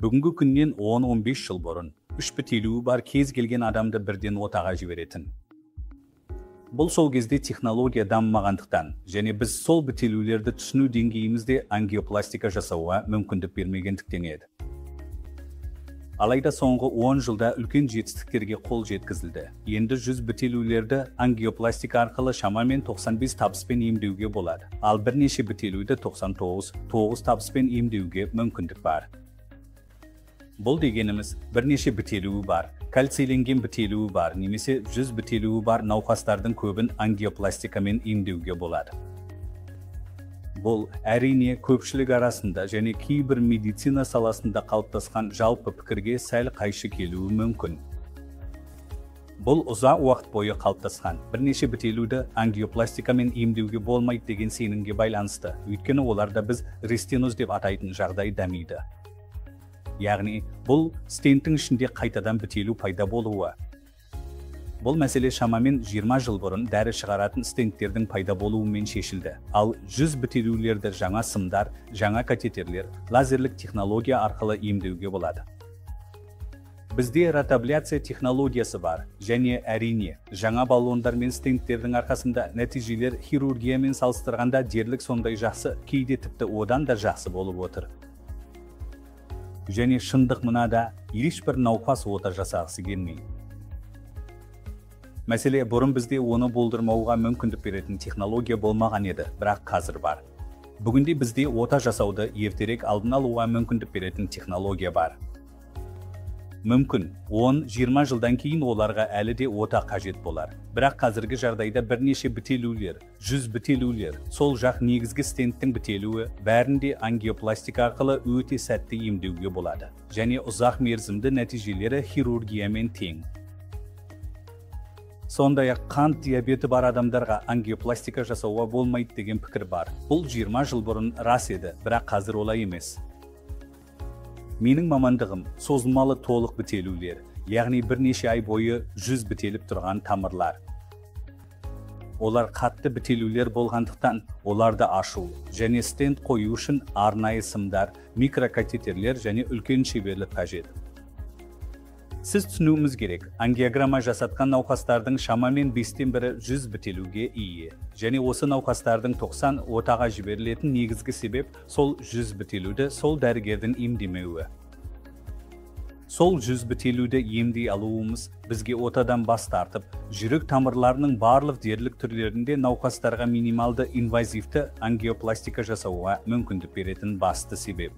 Бүгінгі күннен 10-15 жыл бұрын үш бітелуі бар кез келген адамды бірден отаға жіберетін. Бұл сол кезде технология дамымағандықтан және біз сол бітелулерді түсіну деңгейімізде ангиопластика жасауға мүмкіндік бермегендіктен еді. Алайда соңғы 10 жылда үлкен жетістіктерге қол жеткізілді. Енді 100 бітелулерді ангиопластика арқылы шамамен 95 табыспен емдеуге болады. Ал бірнеше бітелуді 99,9 табыспен емдеуге мүмкіндік бар. Бұл дегеніміз бірнеше бітелуі бар, кальцийленген бітелуі бар немесе 100 бітелуі бар науқастардың көбін ангиопластикамен емдеуге болады. Бұл әрине көпшілік арасында және кейбір медицина саласында қалыптасқан жалпы пікірге сәл қайшы келуі мүмкін. Бұл ұзақ уақыт бойы қалыптасқан бірнеше бітелуді ангиопластикамен емдеуге болмайды деген сенімге байланысты. Өйткені оларда біз рестеноз деп атайтын жағдай дамиды. Яғни, бұл стенттің ішінде қайтадан бітелу пайда болуы. Бұл мәселе шамамен 20 жыл бұрын дәрі шығаратын стенттердің пайда болуымен шешілді. Ал 100 бітелулерді жаңа сымдар, жаңа катетерлер, лазерлік технология арқылы емдеуге болады. Бізде ротабляция технологиясы бар және әрине, жаңа баллондар мен стенттердің арқасында нәтижелер хирургиямен салыстырғанда дерлік сондай жақсы, кейде тіпті одан да жақсы болып отыр. Және шындық мынада, ешбір науқас ота жасағысы келмейді. Мәселе, бұрын бізде оны болдырмауға мүмкіндік беретін технология болмаған еді, бірақ қазір бар. Бүгінде бізде ота жасауды ертерек алдын алуға мүмкіндік беретін технология бар. Мүмкін 10-20 жылдан кейін оларға әлі де ота қажет болар. Бірақ қазіргі жағдайда бірнеше бітелулер, 100 бітелулер, сол жақ негізгі стенттің бітелуі бәрінде ангиопластика арқылы өте сәтті емдеуге болады. Және ұзақ мерзімді нәтижелері хирургиямен тең. Сондай-ақ қант диабеті бар адамдарға ангиопластика жасауға болмайды деген пікір бар. Бұл 20 жыл бұрын рас еді, бірақ қазір олай емес. Менің мамандығым созылмалы толық бітелулер, яғни бірнеше ай бойы 100 бітеліп тұрған тамырлар. Олар қатты бітелулер болғандықтан оларды ашу және стент қою үшін арнайы сымдар, микрокатетерлер және үлкен шеберлік қажет. Сіз түсінуіміз керек, ангиограмма жасатқан науқастардың шамамен 1/5-і 100 бітелуге ие. Және осы науқастардың 90 отаға жіберілетін негізгі себеп сол 100 бітелуді сол дәрігердің емдемеуі. Сол 100 бітелуді емдей алуымыз бізге отадан бас тартып, жүрек тамырларының барлық дерлік түрлерінде науқастарға минималды инвазивті ангиопластика жасауға мүмкіндік беретін басты себеп.